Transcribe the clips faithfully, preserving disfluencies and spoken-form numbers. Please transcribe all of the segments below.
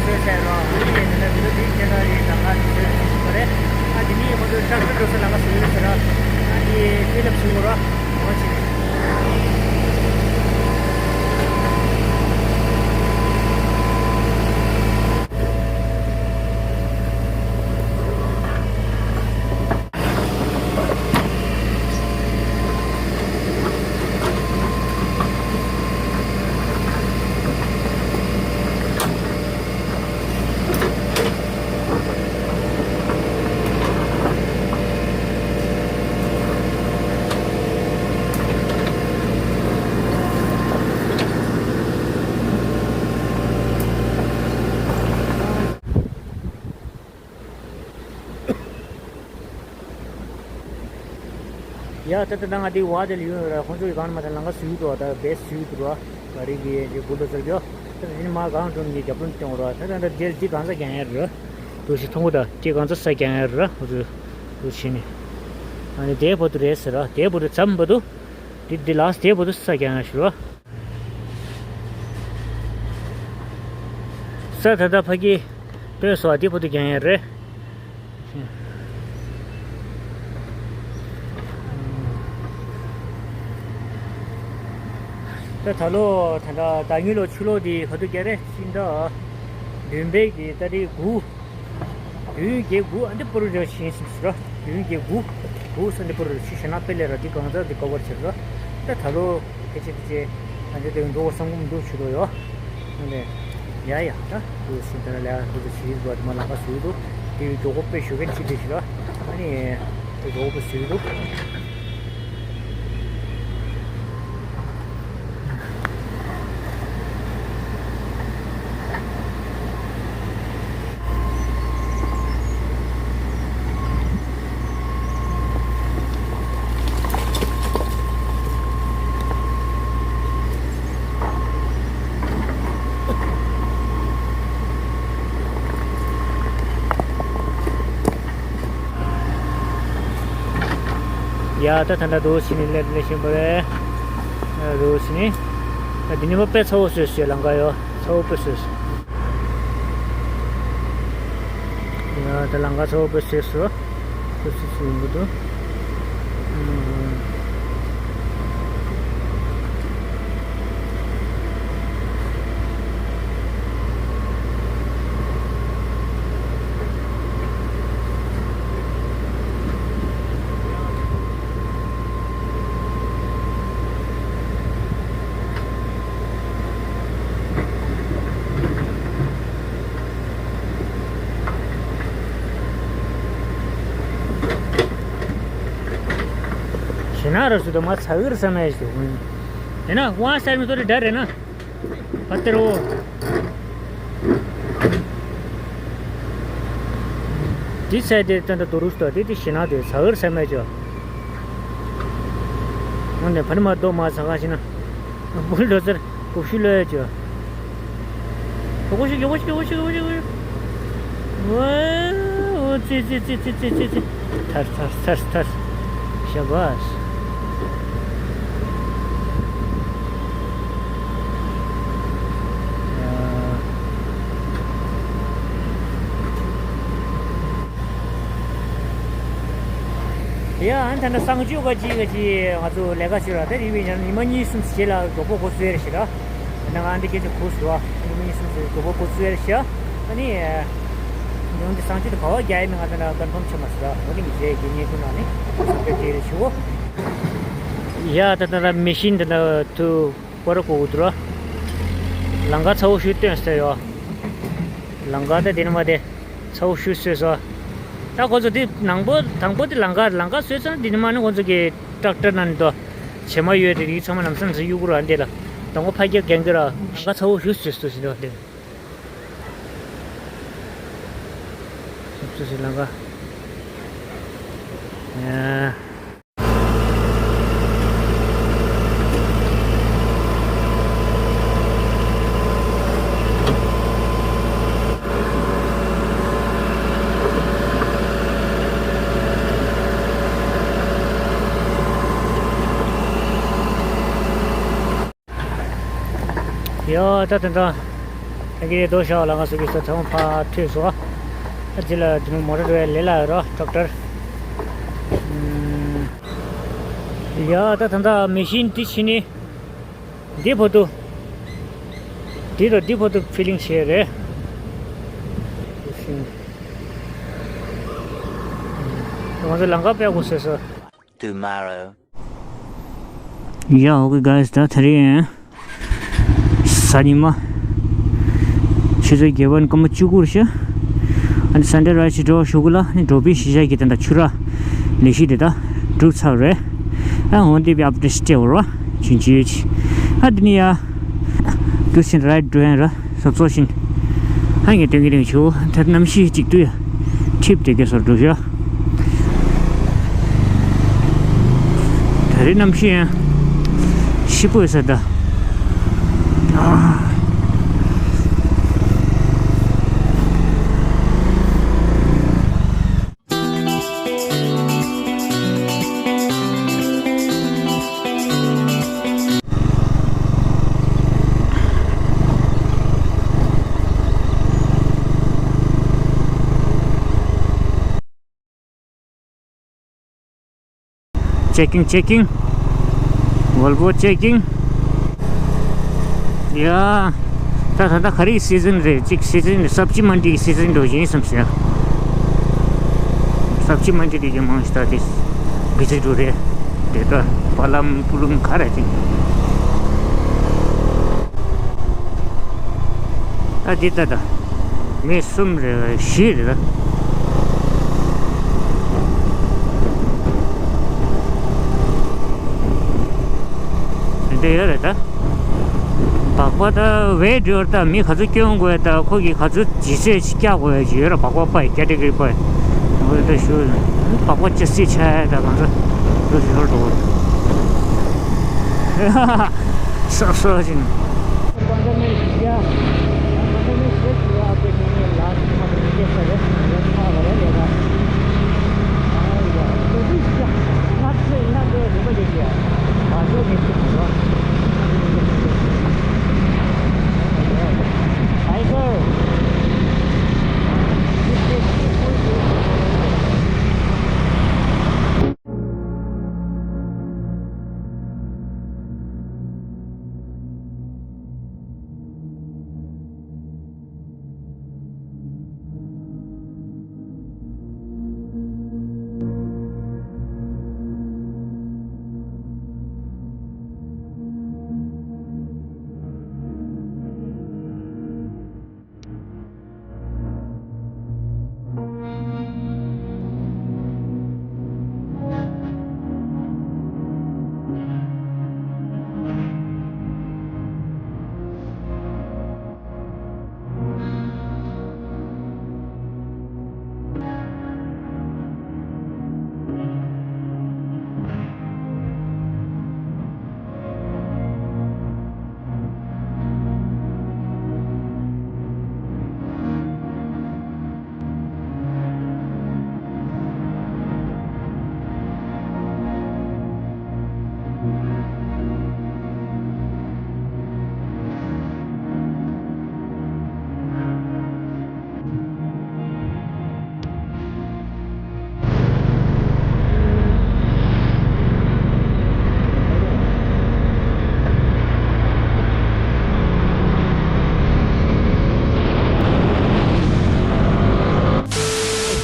བཟོས་ཚར་རོ། ཨ་ནི་དེ་ནས་དེ་ཚོ་དེའི་ཁྱད་ལ་རེད། ལམ་ཁ་དེ་ཚོ་ཞིག་གོ་རེད། ཨ་དེ་ནི་ཁོ་ཚོས་ཊེག་ཊར་འགྲོ་ས་ལམ་ཁ་བཟོས་ཡོད་ཟེར་ར། ཨ་དེ་དེ་ལ་བཟོས་གོ་ར། འོ་ཆེ། ཡ་ད་ལྟ་ང་འདི་བ་དེ་ལ་ཡོད་ར། ཁོང་ཚོ་གི་གང་ན་མ་ཐལ་ལམ་ཁ་བཟོས་འདུག་ད་བེད་བཟོས་འདུག་ར། ག་རེ་གི་ཅིག་བུལ་ཌོ་ཛར་གི་ཡོད། ད་དེ་ནི་མ་གང་འགྲོ་ནི་རྒྱབ་ལོན་གཏོང་ར། ད་ད་ད་དེ་འདི་གང་ས་རྒྱང་ཡར་ར། འདུག་ཞིག་མཐོང་གོ། ད་དེ་གང་ས་ས་རྒྱང་ཡར་ར། འོ་ཚོ་འདུག་བྱས་ནས། ཨ་ནི་དེ་བར་དུ་རེད་ཟེར་ར། དེ་བར་དུ་མཚམས་བར་དུ། འདི་འདི་ལགས་དེ་བར་དུ་ས་རྒྱང་ཡར་ཞུ་ར། ས་ད་ད་ཕ་གི་དཔེ་སོ་འདི་བར་དུ་རྒྱང་ཡར་རེད། ད་ད་ལོ་ད་ད་ད་ཉིན་ལོ་ཆུ་ལོག་འདི་ག་དུས་རྒྱག་རེད། ཕྱི་ཟླ་བདུན་པའི་གི་ཏ་རིག་དགུ། བདུན་བརྒྱད་དགུ་ཨ་འདི་པོ་རུ་རེ་ཤིང་སིམ་སི་ར། བདུན་བརྒྱད་དགུ། དགུ་ས་འདི་པོ་རུ་ཆུ་ཞེ་ན་དཔེ་ལས་ར། འདི་གང་ཚ་འདི་ཀ་བར་བྱེད་ར། ད་ད་ལོ་ཕལ་ཆེར་ཕལ་ཆེར་ཨ་འདི་དེ་འགྲོ་བ་སང་གུམ་འདུག་ཆུ་ལོག་ཡོད། ཨ་ནི་ཡ་ཡ་ད་དུ་ཕྱི་ཟླ་ལ་དུ་ཕྱི་ཟླ་མ་ལ་ཁ་སུ་དུ་དེ་མགྱོགས་པོ་དཔེ་ཞུ་མཁན་ཅི་དེ་ཞིག་ར། ཨ་ནི་དེ་མགྱོགས་པོ་སུ་དུ། ཡ་ད་ད་ད་རུ་ཕྱིན་ནས་སླེབས་སླེབས་ཤིང་པ་རེད། རུ་ཕྱིན་ནས། ད་འདི་ཉི་མ་དཔེ་ཚ་བོ་བཟོས་བཟོས་ལམ་ཁ་ཡོད། ཚ་བོ་དཔེ་བཟོས་བཟོས། ཡ་ད་ལམ་ཁ་ཚ་བོ་དཔེ་བཟོས་བཟོས། དཔེ་བཟོས་བཟོས་ཡོང་གི་འདུག་ཞེ་ན་ར་སུ་དུ་མ་ཚ་གིར་ས་མེད་ཞུ། ཡིན་ན་ཝང་སར་མི་ཚོ་རེ་འདྲ་རེད་ན། ཕ་སྟེར་འོ། འདི་ཚད་དེ་ཏན་ཏན་རྡོ་རུ་ཞིག་དང་དེ་དེ་ཞེ་ན་དེ་ཚ་གིར་ས་མེད་ཅོ། འོན་ཏེ་ཕ་ནི་མ་རྡོ་མ་ཚ་ག་ཞེ་ན། བུལ་ཌོ་ཛར་གུ་ཤུ་ལོས་ཅོ། ཡོ་གོ་ཤི་ཡོ་གོ་ཤི་ཡོ་གོ་ཤི་ཡོ་གོ་ཤི། ཝའོ། ཙི་ཙི། ཐར་ཐར་ཐར་ཐར། ཤ་བཱས། ཡ་ཨ་ནི་ད་ནི་གསང་སྤྱོད་ག་ཅི་ག་ཅི་ང་ཚོ་ལས་ཀ་བྱེད་ར། དེ་རིག་པའི་ཉིན་ཉི་མ་གཉིས་གསུམ་རྗེས་ལ་མགྱོགས་པོ་འགོ་ཚུགས་ཡ་རེད་ཤི་ར། ད་ང་འདི་སྐད་ཆ་གོ་སོང་བ། ཉི་མ་གཉིས་གསུམ་རྗེས་མགྱོགས་པོ་འགོ་ཚུགས་ཡ་རེད་ཤི། ཨ་ནི་ཉོན་འདི་གསང་སྤྱོད་དུ་ག་བ་རྒྱག་ཡ་མིན་ང་ད་ན་ཀོན་ཕོམ་བྱེད་མ་སོང་ར། འོ་ནི་ངས་རྗེས་ཀྱི་བརྙན་ཐུང་ནང་ནས་གསང་སྤྱོད་དེ་རེད་ཤི་འོ། ཡ་ད་ད་ད་མི་ཤིན་ད་ད་ཐུ་པར་གོ་འུ་ཐུ་ར། ལམ་ཁ་ཚ་བོ་ཞིག་སྟོན་སྟེ་ཡོད། ལམ་ཁ་ད་དེ་ནི་མ་དེ། ཚ་བོ་ཞིག་བཟོས་སོ། ད་ཁོ་ཚོ་དེ་ནང་པོ་དང་པོ་དེ་ལམ་ཁ་ལམ་ཁ་བཟོས་ཚར་དེ་ནི་མ་ནི་ཁོ་ཚོ་གི་ཊེག་ཊར་ནང་དུ་བྱེ་མ་ཡོད་དེ་རིགས་ཚང་མ་ལམ་སང་ཚ་གཡུག་ར་འདི་ལ་དང་པོ་ཕ་རྒྱག་རྒྱང་གི་ར་ལམ་ཁ་ཚ་བོ་ཞིག་བཟོས་སོ་ཞིག་འདུག་དེ། ཞིག་བཟོས་སོ་ལམ་ཁ། ཡ། ཡ་ད་དེ་འདྲ། ང་གི་རྡོ་ཤ་བ་ལ་ང་ཚོ་གི་ས་ཚང་ཕ་ཐོས་སོ། ཨ་ཅི་ལ་དེ་ནི་མོ་ཊ་འགྲོ་ཡ་ལས་ལ་རོ་ཌོག་ཊར། ཡ་ད་ད་ད་མེ་ཤིན་དེ་ཕྱིན་ནི། འདི་བར་དུ། འདི་དང་འདི་བར་དུ་ཕི་ལིང་བྱས་རེད། ང་ཚོ་ལམ་ཁ་སྤེལ་དགོས་ཟེར་སོ། Tomorrow. ཡ་ཨོ་ཀེ་གྷའི་སི། ད་དེ་རིང་གཟའ་ཉི་མ། ཆུ་ཚོད་བརྒྱད་པ་ནས་སྐར་མ་བཅུ་དགུ་རེད་ཤག་ཨ་ནི་སན་ཌེ་རའི་ཌི་འགྲོ་ཞུ་གི་ལ་ནི་འགྲོ་བའི་གཞིས་ཆགས་ཀྱི་དེ་འདྲ་ཆུ་ར་ལས་གཞི་དེ་ད་གྲུབ་ཚར་རེད། ཨ་འོན་ཏེ་བི་ཨབ་ཌེཊ་སྤྲད་འོར་བ་ཆུན་ཆུ་ཡོད་ཆི། ཨ་དེ་ནི་ཡ་དུ་སིན་རའི་ཌི་འགྲོ་ཡན་ར་ཟབ་ཚོགས་ཤིན། ཨ་ངས་དོན་གྱི་རིང་ཆུ་དེར་གནམ་གཤིས་གཅིག་ཏུ་ཡ་ཁྲིབ་དེ་གས་སོར་འགྲོ་ཤག་དེ་རིང་གནམ་གཤིས་ཡང་ཤི་པོ་ཡོད་ས་ད། Checking, checking. Volvo checking. ཡ། ད་ད་ལྟ་ག་རེའི་སི་ཛན་རེད། གཅིག་སི་ཛན་རེད། སབ་ཇི་མན་ཌི་གི་སི་ཛན་འགྲོ་བཞིན་བསམ་ཟེར། སབ་ཇི་མན་ཌི་དེ་གའི་མང་ཞིག་ད་དེ་བི་ཛི་འགྲོ་རེད། དེ་ད་པ་ལམ་པུ་ལུམ་ག་རེ་ཅིག་ད་འདི་ལྟ་ད། མི་གསུམ་རེད་བཞི་རེད་ད། འདི་ཡོད་རེད་ད། སྦག་སྦག་ད་བེད་འགྲོ་ད་མི་ག་ཚོད་སྐྱོན་དགོས་ད། ཁོ་གིས་ག་ཚོད་ཇི་སེ་ཅིག་བཀྱག་དགོས་ཡ་ཅིག་ཡོད་ར། སྦག་སྦག་པ་ཡི་ཀེ་ཊི་གོ་རི་པ་ཡི། འོ་ད་ཞུ་སྦག་སྦག་ཅི་སེ་ཆ་ཡ་ད་གང་ཚོད་འགྲོ་ཞུ་ཡོད་འགྲོ། སོ་སོ་ཞིག་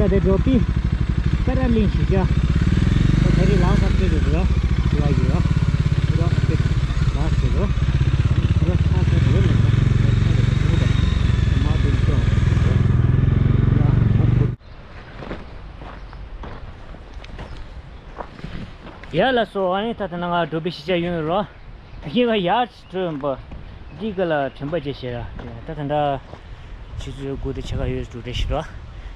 ད་དེ་འགྲོ་པི་ཀ་ར་གླིང་གཞིས་ཆགས། ད་དེ་རིང་ལག་ས་སྤྲད་དེ་འདུག་ར། ཞུ་བ་ཡོད་ར། ཞུ་བ་སྤྲད་ལག་ས་རོ། ཞུ་བ་ས་ས་རོ་ལ་ས་ས་རོ་ས་རོ་ས་རོ་མ་དེ་ཚོ། ཡ་ལགས་སོ། ཨ་ནི་ད་ད་ནང་ང་འགྲོ་པའི་གཞིས་ཆགས་ཡོང་ཡོད་རོ། ད་གིན་ང་ཡར་ཅིག་འགྲོ་ཡོང་པ། འདི་ག་ལ་དྲན་པ་བརྗེད་ཤེས་ར། ད་ད་ལྟ་ཆུ་ཚོད་དགུ་དང་ཕྱེད་ཀ་ཡོད་འགྲོ་རེད་ཤག་ར།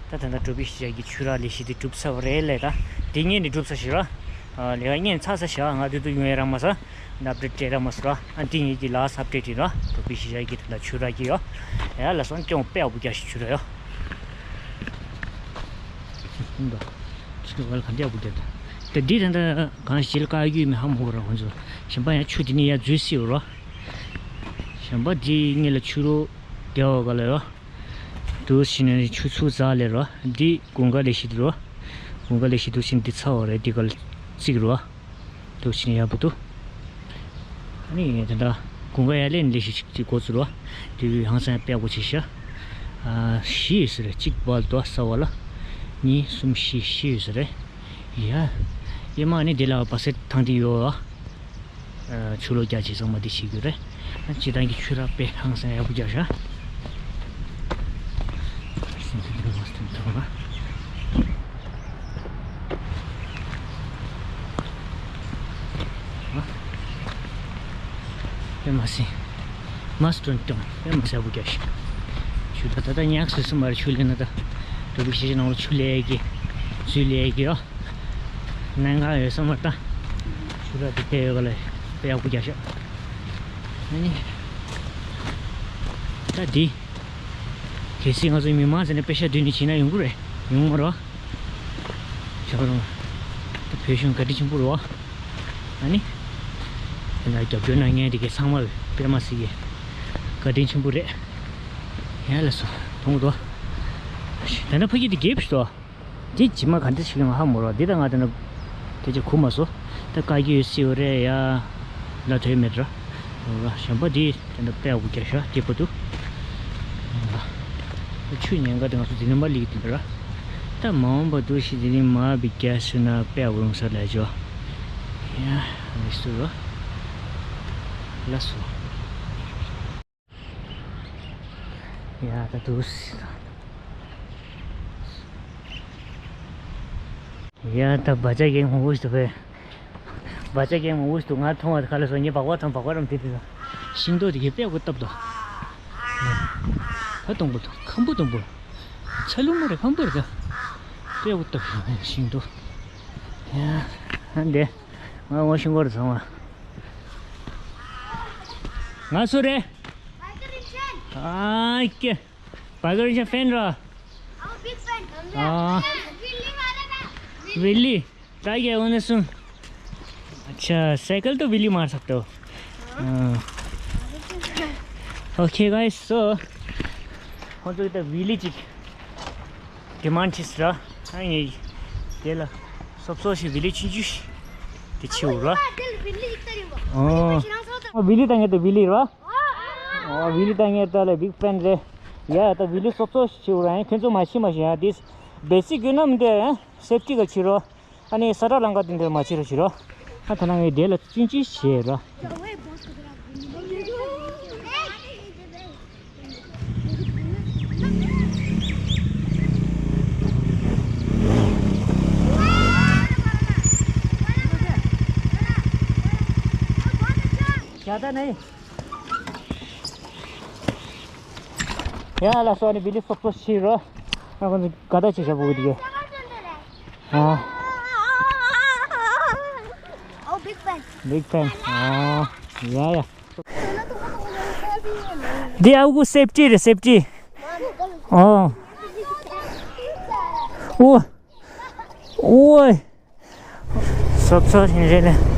ད་ད་ལྟ་འགྲོ་པའི་གཞིས་ཆགས་ཀྱི་ཆུ་རགས་ལས་གཞི་དེ་གྲུབ་ཚར་བ་རེད་ལས། ད་དེ་ངས་ནི་གྲུབ་ཚར་ཤག་ར། ལས་ཀ་ངས་ཚར་ཚར་ཤག་ང་དེ་དུ་ཡོང་ཡ་རག་མ་སོང་། ཨབ་ཌེཊ་སྤྲད་རག་མ་སོང་ར། ཨ་འདི་ངེད་ཀྱི་ལག་ས་ཨབ་ཌེཊ་ཡིན་ར། འགྲོ་པའི་གཞིས་ཆགས་ཀྱི་ད་ལྟ་ཆུ་རགས་ཀྱི་ཡོ། ཡ་ལགས་སོ། སྐྱོང་དཔེ་ཡག་པོ་རྒྱག་ཤག་ཆུ་རགས་ཡོ། ཆུ་རགས་ག་འདྲ་ཡག་པོ་རྒྱག་ད། ད་འདི་ད་ད་གང་ཞིག་ལ་བཀག་རྒྱུ་མེད་ཧ་མ་གོ་ར་ཁོང་ཚོ། གཞན་པ་ཡང་ཆུ་དེ་ནས་ཡར་འཛུལ་སྲིད་ཡོད་ར། གཞན་པ་འདི་ངེད་ལ་ཆུ་རོ། རྒྱ་བོ་ག་ལ་རོ། དུ་ཕྱིན་ནས་ཆུ་ཚུར་འཛག་ལེ་རོ། འདི་དགུན་ཁ་ལས་ཤི་དུ་རོ། དགུན་ཁ་ལས་ཤི་དུ་ཕྱིན་འདི་ཚ་བ་རེད། འདི་ག་ལ་བརྩིགས་རོ། དུ་ཕྱིན་ཡག་པོ་འདུག་ཨ་ནི་དེ་འདྲ་དགུན་ཁ་ཡར་ལས་ནས་ལས་ཤི་ཅིག་ཅིག་འགོ་ཚུགས་རོ། དུ་ཧང་སང་དཔེ་ཡག་པོ་བྱས་ཤག་ཨ་བཞི་ཡོད་ས་རེད། གཅིག་བལ་དུ་ས་བ་ལ། གཉིས་གསུམ་བཞི་བཞི་ཡོད་ས་རེད། ཡ། ཨེ་མ་ནི་དེ་ལ་བ་སེ་ཐང་དེ་ཡོད། ཆུ་ལོག་རྒྱག་བྱེད་ཚང་མ་འདི་བྱེད་རྒྱུ་རེད། སྤྱིར་བཏང་གི་ཆུ་རགས་དཔེ་ཧང་སང་ཡག་པོ་རྒྱག་ཤག་དཔེ་མ་སྲིད། མ་སྟོན་སྟོན་དཔེ་མ་སྲིད་ཡག་པོ་རྒྱག་ཤག་ཆུ་ད་ད་ད་ཉག་སུ་སུ་མར་ཆུ་ལེན་ན་ད། འགྲོ་གི་ཤེས་ནང་ལ་ཆུ་ལས་ཀྱི། ཆུ་ལས་ཀྱི་ཨ། གནད་འགག་ཡོད་ས་མ་རེད་ད། ཆུ་རགས་དེ་དཔེ་ཡོད་ག་ལ་དཔེ་ཡག་པོ་རྒྱག་ཤག་ཨ་ནི། ད་འདི། གལ་སྲིད་ང་ཚོ་མི་མང་ཟེར་ནས་པེ་ཤ་བསྡུས་ནས་བྱིན་ན་ཡོང་གི་རེད། ཡོང་མ་རེད་བ། ཞོག་རུང་། ད་བོད་གཞུང་བཀའ་དྲིན་ཆེན་པོ་རེད་བ། ཨ་ནི། དེ་ན་རྒྱབ་སྐྱོར་གནང་མཁན་དེ་གའི་ཚང་མ་དཔེ་མ་སྲིད་ཀྱི། བཀའ་དྲིན་ཆེན་པོ་རེད། ཡ་ལ་སོ། དོང་དོ། ད་ནི་ཕ་གི་དེ་རྒྱབ་ཤོག་འདི་ཇི་མ་ག་འདྲ་ཞིག་ང་ཧ་མོ་རོ། འདི་ད་ང་དེ་ན་དེ་ཅི་གོ་མ་སོ། ད་དཀའ་རྒྱུ་ཡོད་སྲིད་རེད་ཡ། ལ་དོན་མེད་ར། གཞན་པ་འདི་དེ་འདྲ་དཔེ་ཡག་པོ་རྒྱག་ཤག་སྐྱིད་པོ་འདུག་ཆུ་ཉེན་ཁ་དེ་ང་ཚོ་འདི་ནས་མར་སླེབས་དེ་འདྲ་ར། ད་མ་འོངས་པ་འདུག་ཤི་འདི་ནས་མར་བི་རྒྱ་སུ་ན་དཔེ་ཡག་པོ་ཡོང་ས་ལས་ཇོ། ཡ། ལགས་སོ། ལགས་སོ། ཡ་ད་དུ་སི། ཡ་ད་བ་ཅག་གི་ངོ་བོ་ཞིག་ཏུ་བས། བ་ཅག་གི་ངོ་བོ་ཞིག་ཏུ་ང་མཐོང་བ་ཁ་ལ་སོ་ངའི་བག་བ་ཐང་བག་བ་རམ་དེ་དེ་དང་། ཤིང་ཏོག་དེ་གི་དཔེ་གོ་སྟབས་དོ། ཕ་དང་པོ་དང་ཁམ་བུ་དང་པོ། ཚ་ལུ་མོ་རེ་ཁམ་བུ་རེ་དང་། དཔེ་གོ་སྟབས་ཤིང་ཏོག་ཡ་ཨ་འདི། ང་ངོ་ཤིང་གོ་རེ་ཚང་བ། ང་སུ་རེད། ཨ་ཀྱེ། བ་ག་རིན་ཆེན་ཕེན་ར། I'm a big fan. ཨ། ཝི་ལི། ད་ཡ་འོ་ན་སུ། ཨ་ཆ་སའི་ཀལ་དུ་ཝི་ལི་མར་ས་ཏོ། ཨ། Okay guys, so ཁོང་ཚོས་ད་ཝི་ལི་ཅིག་ཌི་མཱན་ཌི་བྱས་ར། ཨ་ངས་དེ་ལ་སོབ་སོབ་ཞིག་ཝི་ལི་ཆུང་ཆུང་ཞིག་དེ་ཆེ་བོ་ར། ཨོ། ཝི་ལི་ད་ངས་ད་ཝི་ལི་ར། ཨོ་ཝི་ལི་ད་ངས་ད་ལ་བིག་ཕེན་རེད། ཡ་ད་ཝི་ལི་སོབ་སོབ་ཞིག་ཆེ་བོ་ར། ཡང་ཁྱོད་ཚོ་མ་ཤི་མ་ཤི་ཡ་དེ་བེ་སིག་ཡོད་ན་མི་འདུག་ཡ། སེབ་ཊི་ག་ཆེ་རོ། ཨ་ནི་ས་ཁྲ་ལང་ཀ་དེ་འདིར་མ་ཕྱི་རོ་ཕྱི་རོ། ཨ་ཐ་ན་ངས་དེ་ལ་ཅིན་ཅི་བྱེད་རོ། ཡ་ད་ནི། ཡ་ལ་སོ་ནི་བི་ལི་སོབ་སོབ་ཕྱི་རོ། ཨ་ཁོ་ཚོ་ག་ད་ཅི་བྱ་བུ་གི་དེ། ཨ། Oh, big fan. Big fan. ཨ། ཡ་ཡ། འདི་ཨ་ཁུ་སེབ་ཊི་རེད་སེབ་ཊི། ཨོ། ཨོ། ཨོའི། སོབ་སོབ་ཡིན་རེད་ལེ།